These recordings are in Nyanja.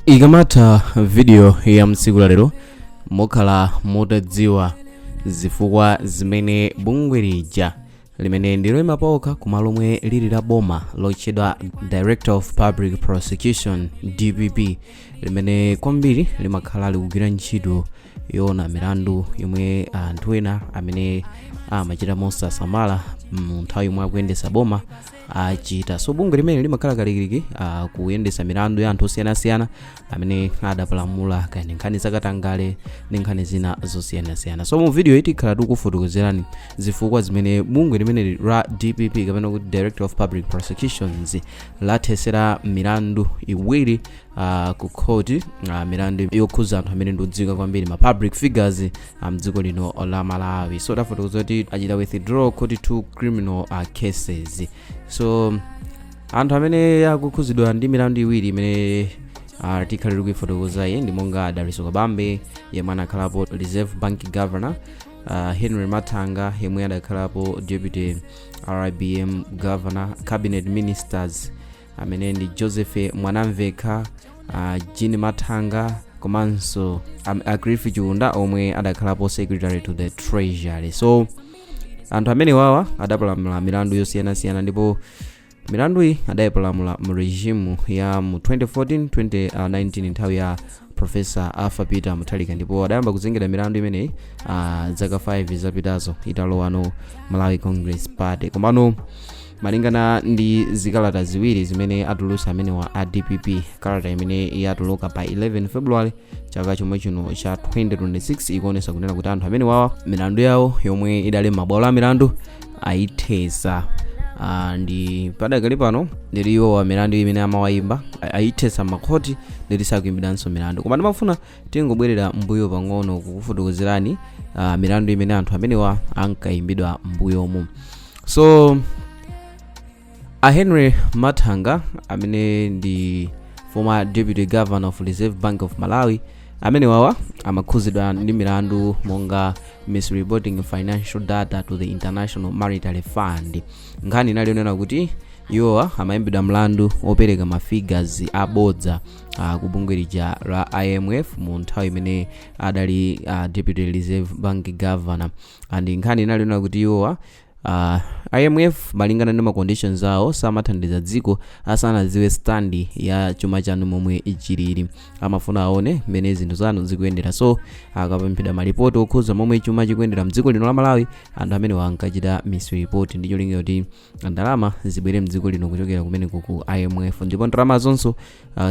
Ikamatha video ya mtsiku la lero, mukhala mutadziwa zifukwa zimene bungwe lija limene ndi loyima pokha koma lomwe lili la boma lotchedwa Director of Public Prosecution, DPP, limene kwambiri limakhala likugwira ntchito yoona milandu yomwe anthu ena amene amachita mosasamala mu nthawi yomwe akuyendesa boma achita. So bungwe limene limakhala kalikiliki kuyendesa milandu ya anthu osiyanasiyana amene adapalamula, kaya ndi nkhani zakatangale ndi nkhani zina zosiyanasiyana. So mu video iyi tikhala tikufotokozerani zifukwa zimene bungwe limene la DPP, kapena kuti Director of Public Prosecutions, lathesera milandu iwiri ku khoti, milandu yokhuza anthu amene ndiodziwika kwambiri, ma public figures mdziko lino la Malawi. So tafotokoza kuti achita withdraw 42 criminal cases. So anthu amene akukhuzidwa ndi milandu iwiri imene tikhale tikuifotokozayi ndi monga Dalitso Kabambe, yemwe anakhalapo Reserve Bank Governor, Henry Mathanga, yemwe adakhalapo Deputy RBM Governor, cabinet ministers amene ndi Joseph Mwanamvekha, Jean Mathanga, komanso a Cliff Chiunda, omwe adakhalapo Secretary to the Treasury. So anthu amene wawa adapalamula milandu yosiyanasiyana, ndipo milandu iyi adayipalamula mu regime ya mu 2014 2019, nthawi ya Professor Arthur Peter Mutharika, ndipo adayamba kuzengedwa milandu imeneyi zaka 5 zapitazo italowano Malawi Congress Party. Komano malingana ndi zikalata ziwiri zimene atulusa amenewa a DPP, kalata imene yatuluka pa 11 February chaka chomwe chino cha 2026 ikuonesa kunena kuti anthu amene wawa milandu yawo yomwe idali m'mabwalo a milandu ayithesa. Ndi padakali pano ndili iwowa milandu imene amawayimba ayithesa makhoti, nditi sakuyimbidwanso milandu. Koma ndimafuna tingobwerera mbuyo pang'ono kukufotokozerani milandu imene anthu amenewa ankayimbidwa mbuyomu. So a Henry Mathanga, amene ndi former Deputy Governor of Reserve Bank of Malawi, amene wawa amakhuzidwa ndi milandu monga misreporting financial data to the International Monetary Fund. Nkhani inali yonena kuti iwowa amayimbidwa mlandu opereka ma figures abodza ku bungwe lija la IMF mu nthawi imene adali Deputy Reserve Bank Governor. And nkhani inali yonena kuti iwowa, IMF, malingana ndi ma conditions awo, samathandiza dziko asanadziwe stand ya chuma chanu momwe ichilili. Amafuna aone mmene zinthu zanu zikuyendera. So akapemphedwa malipoti okhuza momwe chuma chikuyendera mdziko lino la Malawi, anthu amene ankachita misreport ndi cholinga kuti ndalama zibwere mdziko lino kuchokera kumeneko ku IMF. Ndipo ndalama zonso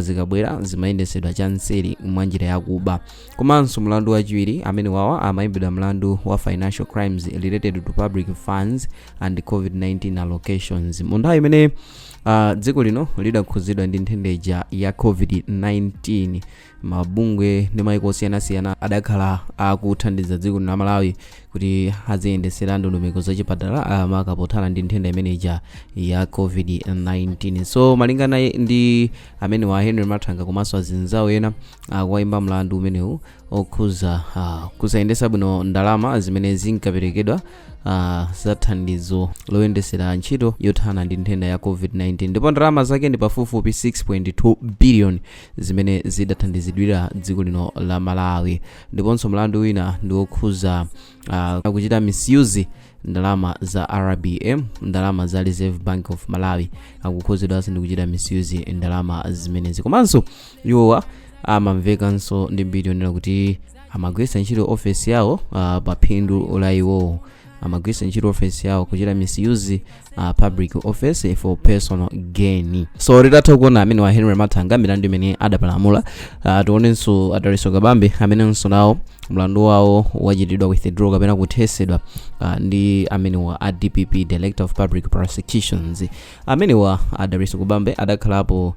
zikabwera zimayendesedwa chanseri mwa njira yakuba. Komanso mlandu wachiwiri, amene wawa amayimbidwa mlandu wa financial crimes related to public funds and COVID-19 allocations mu nthawi imene dziko lino lidakhuzidwa ndi nthenda ya COVID-19. Mabungwe ndi maiko osiyanasiyana adakhala akuthandiza dziko lino la Malawi kuti aziyendesera ndondomeko zachipatala, maka pothana ndi nthenda imeneja ya COVID-19. So malingana ndi amene wa Henry Mathanga komanso azinzawo ena, akuwayimba mlandu umenewu okhuza kusayendesa bwino ndalama zimene zinkaperekedwa za thandizo loyendesera ntchito yothana ndi nthenda ya COVID-19, ndipo ndalama zake ndi pafupifupi 6.2 billion zimene zidathandizidwira dziko lino la Malawi. Ndiponso mlandu wina ndi wokhuza kuchita misuse ndalama za RBM, ndalama za Reserve Bank of Malawi. Akukhuzidwanso ndi kuchita misuse ndalama zimenezi. Komanso iwowa amamvekanso ndi mbiri yonena kuti amagwiritsa ntchito ofesi yawo pa phindu la iwowo, amagwiritsa ntchito ofesi yawo kuchita misuse public office for personal gain. So titatha kuona amene wa Henry Mathanga, milandu imene adapalamula, tionenso a Dalitso Kabambe, amenenso nawo mlandu wawo wachitidwa withdraw kapena kuthesedwa ndi amene wa a DPP, Director of Public Prosecutions. Amene wa a Dalitso Kabambe adakhalapo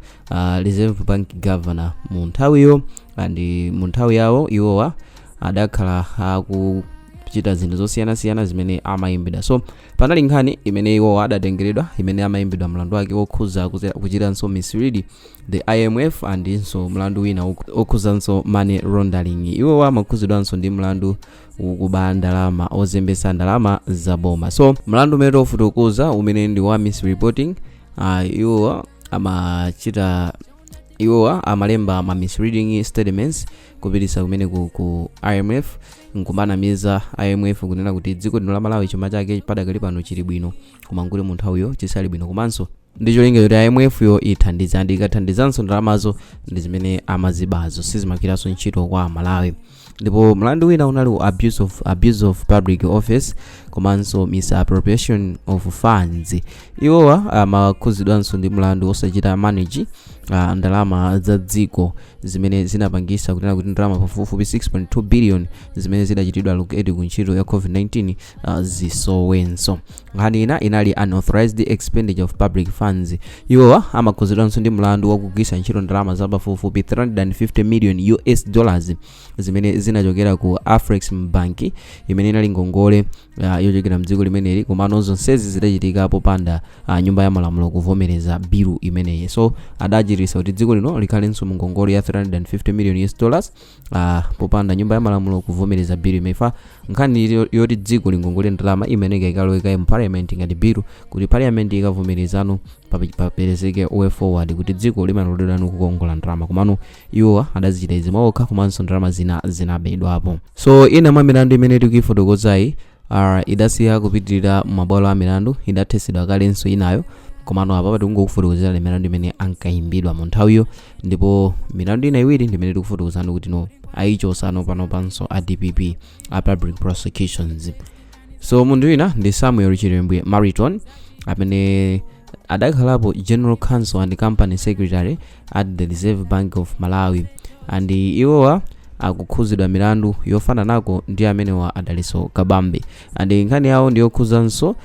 Reserve Bank Governor mu nthawiyo, and mu nthawi yawo iwowa adakhala akuchita zinthu zosiyanasiyana zimene amayimbidwa. So panali nkhani imene iwowa adatengeredwa, imene amayimbidwa mlandu wake wokhuza kuchitanso mislead the IMF, andinso mlandu wina okhuzanso money laundering. Iwowa amakhuzidwanso ndi mlandu wokuba ndalama, ozembesa ndalama zaboma. So mlandu umene tofutukuza, umene ndi wa misreporting, iwowa amachita Iwowa amalemba ma misleading statements kupitisa kumene ku IMF, nkumanamiza IMF kunena kuti dziko lino la Malawi chuma chake padakali pano chili bwino, koma nkuti mu nthawiyo chisali bwino, komanso ndi cholinga choti IMF yo ithandiza, ndi ikathandizanso ndalamazo ndi zimene amazibazo, sizimagwiranso ntchito kwa Malawi. Ndipo mlandu wina unali abuse of public office komanso misappropriation of funds. Iwowa amakhuzidwanso ndi mlandu osachita manage ndalama za dziko, zimene zinapangisa kunena kuti ndalama pafupifupi 6.2 billion zimene zidachitidwa allocate ku ntchito ya COVID-19 zisowenso. Nkhani ina inali unauthorized expenditure of public funds. Iwowa amakhuzidwanso ndi mlandu wakugwiritsa ntchito ndalama za pafupifupi 350 million US dollars zimene zinachokera ku Afreximbank, imene inali ngongole yochokera mdziko limeneli, komano zonsezi zidachitika popanda nyumba ya malamulo kuvomereza bilu imeneyi. So adachitisa kuti dziko lino likhalenso mu ngongole ya 350 million US dollars popanda nyumba ya malamulo kuvomereza bilu imeneyi. Fa nkhani yoti dziko lingongole ndalama imeneka ikaloweka mu parliament ngati bilu, kuti parliament ikavomerezano, paperezeke way forward kuti dziko limaloledwanu kukongola ndalama, komano iwowa adazichita izi mwaokha, komanso ndalama zina zinabedwapo. So ina mwa milandu imene tikuifotokozayi idasiya kupitirira mabwalo a milandu, idathetsedwa kalenso inayo, komano apa tikungokufotokozera milandu imene ankayimbidwa mu nthawiyo. Ndipo milandu ina iwiri ndimene tikufotokozani kuti no, ayichosano panopanso a DPP, a public prosecutions. So munthu wina ndi Samuel Chilembwe Mariton, amene adakhalapo general counsel and company secretary at the Reserve Bank of Malawi, and iwowa akukhuzidwa milandu yofananako ndi amenewa adalinso Kabambe, and nkhani yawo ndiyokhuzanso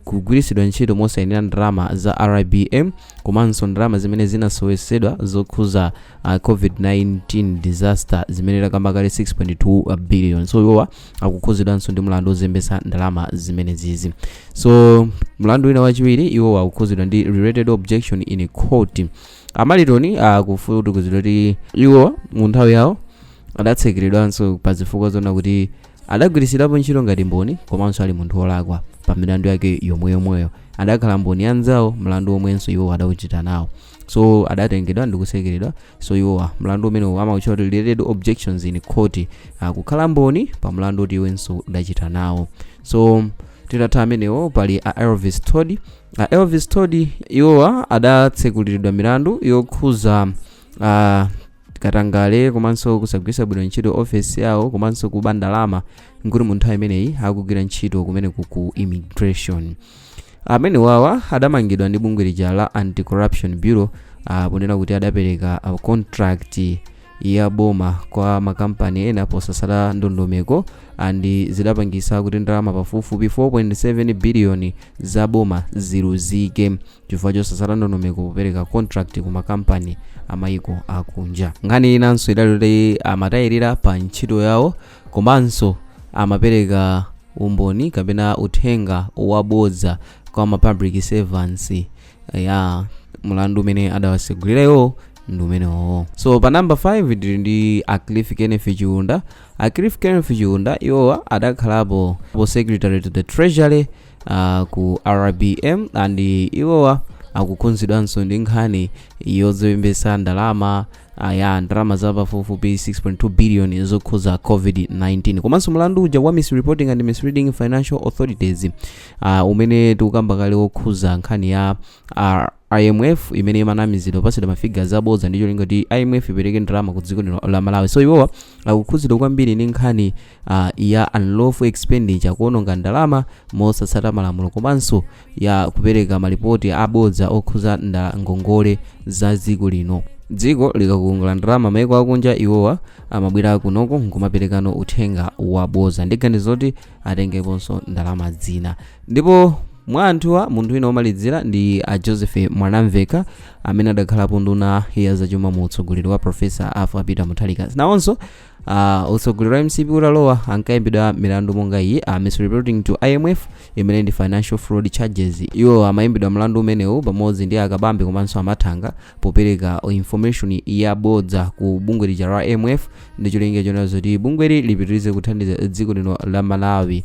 kugwiritsidwa ntchito mosayenera ndalama za RBM, komanso ndalama zimene zinasowesedwa zokhuza COVID-19 disaster, zimene takamba kale, 6.2 billion. So iwowa akukhuzidwanso ndi mlandu ozembesa ndalama zimene zizi. So mlandu wina wachiwiri, iwowa akukhuzidwa ndi related objection in court. Amalitoni akufotokozedwa kuti iwo mu nthawi yawo adatsekeredwanso pa zifukwa zona kuti adagwiritsidwapo ntchito ngati mboni, komanso ali munthu wolakwa pa milandu yake yomweyomweyo. Adakhala mboni anzawo mlandu omwenso iwo adauchita nawo, so adatengedwa ndi kusekeredwa. So iwowa mlandu umenewu amauchita kuti related objections in court, kukhala mboni pa mlandu oti iwenso udachita nawo. So titatha amenewo, pali a Elvis Thodi. A Elvis Thodi iwowa adatsekuliridwa milandu yokhuza katangale, komanso kusagwiritsa bwino ntchito ofesi yawo, komanso kuba ndalama, nkuti mu nthawi imeneyi akugwira ntchito kumeneku ku immigration. Amene wawa adamangidwa ndi bungwe lija la Anti-Corruption Bureau, ponena kuti adapereka contract ya boma kwa makampani ena posasala ndondomeko, and zidapangisa kuti ndalama pafupifupi 4.7 biliyoni za boma ziluzike chifukwa chosasala ndondomeko popereka contract ku makampani amayiko akunja. Nkhani inanso idali kuti amatayirira pa ntchito yawo, komanso amapereka umboni kapena uthenga wabodza kwa ma public servants. Ya mlandu umene adawasegulira iwo ndi umenewo. So pa namba 5 tili ndi a Cliff Kenneth Chiunda. A Cliff Kenneth Chiunda iwowa adakhalapo secretary to the Treasury ku RBM, and iwowa akukhuzidwanso ndi nkhani yozembesa ndalama, ya ndalama za pafupifupi 6.2 billion zokhuza COVID-19, komanso mlandu uja wa misreporting and misleading financial authorities, umene tikukamba kale, wokhuza nkhani ya IMF imene imanamizidwa, pasidwa ma figures abodza ndi cholinga kuti IMF ipereke ndalama ku dziko lino la Malawi. So iwowa akukhuzidwa kwambiri ndi nkhani ya unlawful expenditure, kuononga ndalama mosatsata malamulo, komanso ya kupereka malipoti abodza okhuza ngongole za dziko lino. Dziko likakongola ndalama maiko akunja, iwowa amabwera kunoko nkumaperekano uthenga wabodza ndi ganizo zoti atengeponso ndalama zina. Ndipo mwa anthuwa, munthu wina womalizira ndi a Joseph Mwanamveka, amene adakhalapo nduna ya zachuma mu utsogoleri wa Professor Arthur Peter Mutharika. Nawonso utsogoleri wa MCP utalowa, ankayimbidwa milandu monga iyi: misreporting to IMF, imene ndi financial fraud charges. Iwo amayimbidwa mlandu umenewu pamodzi ndi Akabambe komanso Amathanga, popereka information yabodza ku bungwe lija la IMF ndi cholinga chonena zoti bungweli lipitirize kuthandiza dziko lino la Malawi.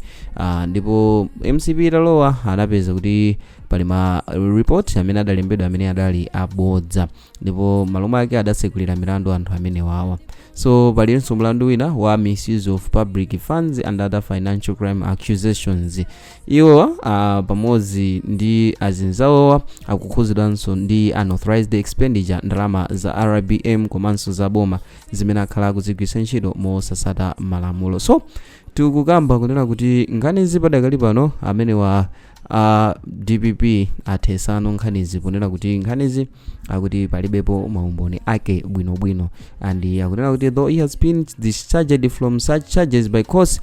Ndipo MCP italowa anapereka Anapeza kuti pali ma report amene adalembedwa amene adali abodza, ndipo malo mwake adatsekulira milandu anthu amene wawa. So palinso mlandu wina wa misuse of public funds and other financial crime accusations. Iwowa pamodzi ndi azinzawowa akukhuzidwanso ndi unauthorized expenditure, ndalama za RBM komanso za boma zimene akhala akuzigwiritsa ntchito mosasata malamulo. So tikukamba kunena kuti nkhanizi padakali pano amenewa a DPP athesano nkhanizi, ponena kuti nkhanizi akuti palibepo maumboni ake bwinobwino, and akunena kuti though he has been discharged from such charges by court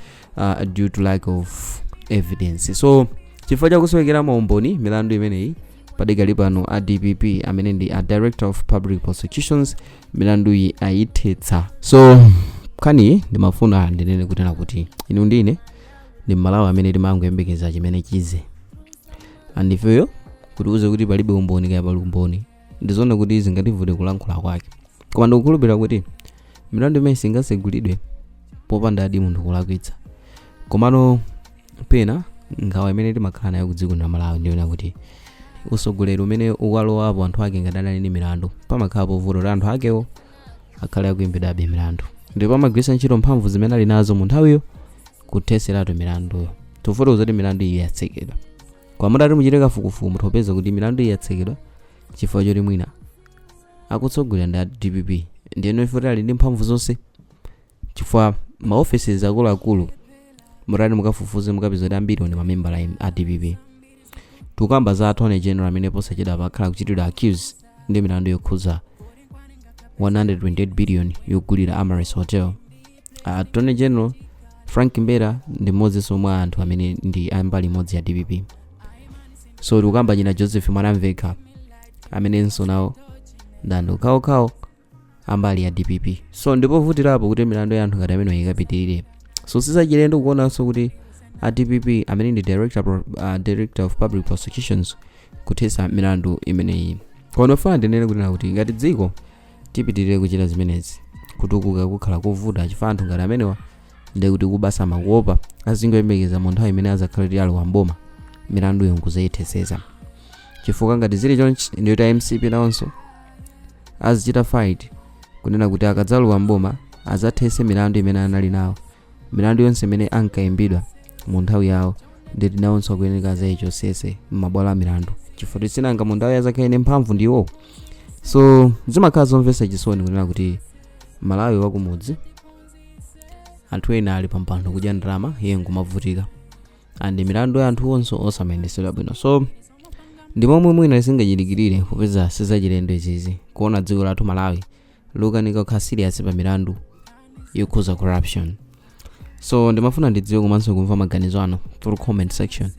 due to lack of evidence. So chifukwa chakusowekera maumboni, milandu imeneyi padakali pano a DPP amene ndi a Director of Public Prosecutions milandu iyi ayithetsa. So nkhaniyi ndimafuna ndinene kunena kuti inu ndine ndi Mmalawi amene timangoyembekeza chimene chize, and ifeyo kutiuze kuti palibe umboni kaya pali umboni, ndizoona kuti zingativute kulankhula kwake, koma ndikukhulupirira kuti milandu imene singasegulidwe popanda adi munthu kulakwitsa. Komano pena nkhawa imene timakhala nayo kudziko la Malawi ndiyona kuti usogoleri umene ukalowapo, anthu ake ngati anali ndi milandu, pamakhala povuta kuti anthu akewo akhale akuyimbidwabe milandu, ndipo amagwiritsa ntchito mphamvu zimene ali nazo mu nthawiyo kutheseratu milanduyo. Tifotokoza kuti milandu iyi yatsekedwa, koma mutati muchite kafukufuku mutha kupeza kuti milandu iyi yatsekedwa chifukwa choti mwina akutsogolera ndi a DPP, ndiyeno ifoti ali ndi mphamvu zonse, chifukwa maoffices akuluakulu mutati mukafufuze mukapeza kuti ambiri ndi mamembala a DPP. Tikukamba za Attorney General amene posachedwa pakhala kuchitidwa accuse ndi milandu yokhuza 128 billion yogulira Amaryllis Hotel. Attorney General Frank Mbeta ndi mmodzinso mwa anthu amene ndi ambali imodzi ya DPP. So tikukamba china Joseph Mwanamvekha amenenso nawo ndi anthu okhaokhawo ambali ya DPP. So ndipovutirapo kuti milandu ya anthu ngati amene ikapitirire. So sizachilendo kuonanso kuti a DPP amene ndi Director of Public Prosecutions kuthetsa milandu imeneyi. Koma ndofuna ndinene kunena kuti ngati dziko tipitirire kuchita zimenezi, kutukuka kukhala kovuta, chifukwa anthu ngati amenewa ndikuti kubasa makuopa azingoyembekeza mu nthawi imene azakhala kuti ali wamboma milanduyo nkuzayitheseza, chifukwa ngati zili chonchi ndiyoti MCP nawonso azichita fight kunena kuti akadzalowa mboma azathese milandu imene anali nawo, milandu yonse imene ankayimbidwa mu nthawi yawo, nditi nawonso akuyeneka azayichosese m'mabwalo a milandu, chifukwa tisinanga mu nthawi azakhale ndi mphamvu ndiwo. So zimakhala zomvetsa chisoni kunena kuti Malawi wakumudzi anthu ena ali pampando kudya ndalama, iye nkumavutika, and milandu ya anthu onso osamayendesedwa bwino. So ndi momwe mwina singachitikirire, popeza sizachilendo izizi kuona dziko lathu Malawi lukanika kukhala serious pa milandu yokhuza corruption. So ndimafuna ndidziwe komanso kumva maganizo anu through comment section,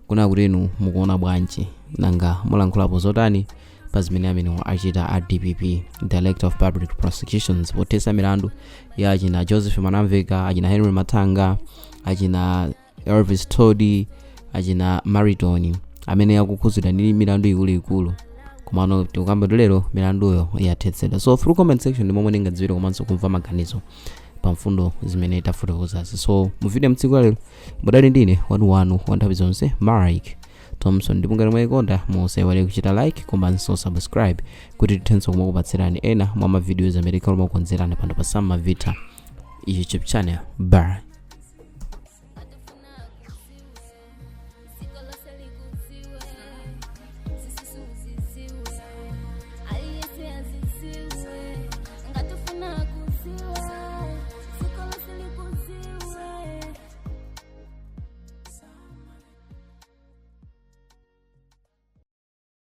kuna kuti inu mukuona bwanji, nanga mulankhulapo zotani pa zimene amene achita a DPP Director of Public Prosecutions pothetsa milandu ya achina Joseph Mwanamvekha, achina Henry Mathanga, achina Elvis Thodi, achina Mariton amene akukhuzidwa ndi milandu ikuluikulu, komano tikukamba lero milanduyo yathetsedwa? So through comment section ndi momwe ndingadziwire komanso kumva maganizo pa mfundo zimene tafotokozazi. So mu video mtsiku lalero mudali ndine wanuwanu wa nthawi zonse, Mike Thompson, ndipo ngati mwayikonda musaiwale kuchita like komanso subscribe kuti tithenso kumakupatsirani ena mwa ma videos amene tikhala makukonzerani pano pa Sam Mavita YouTube channel. Bye.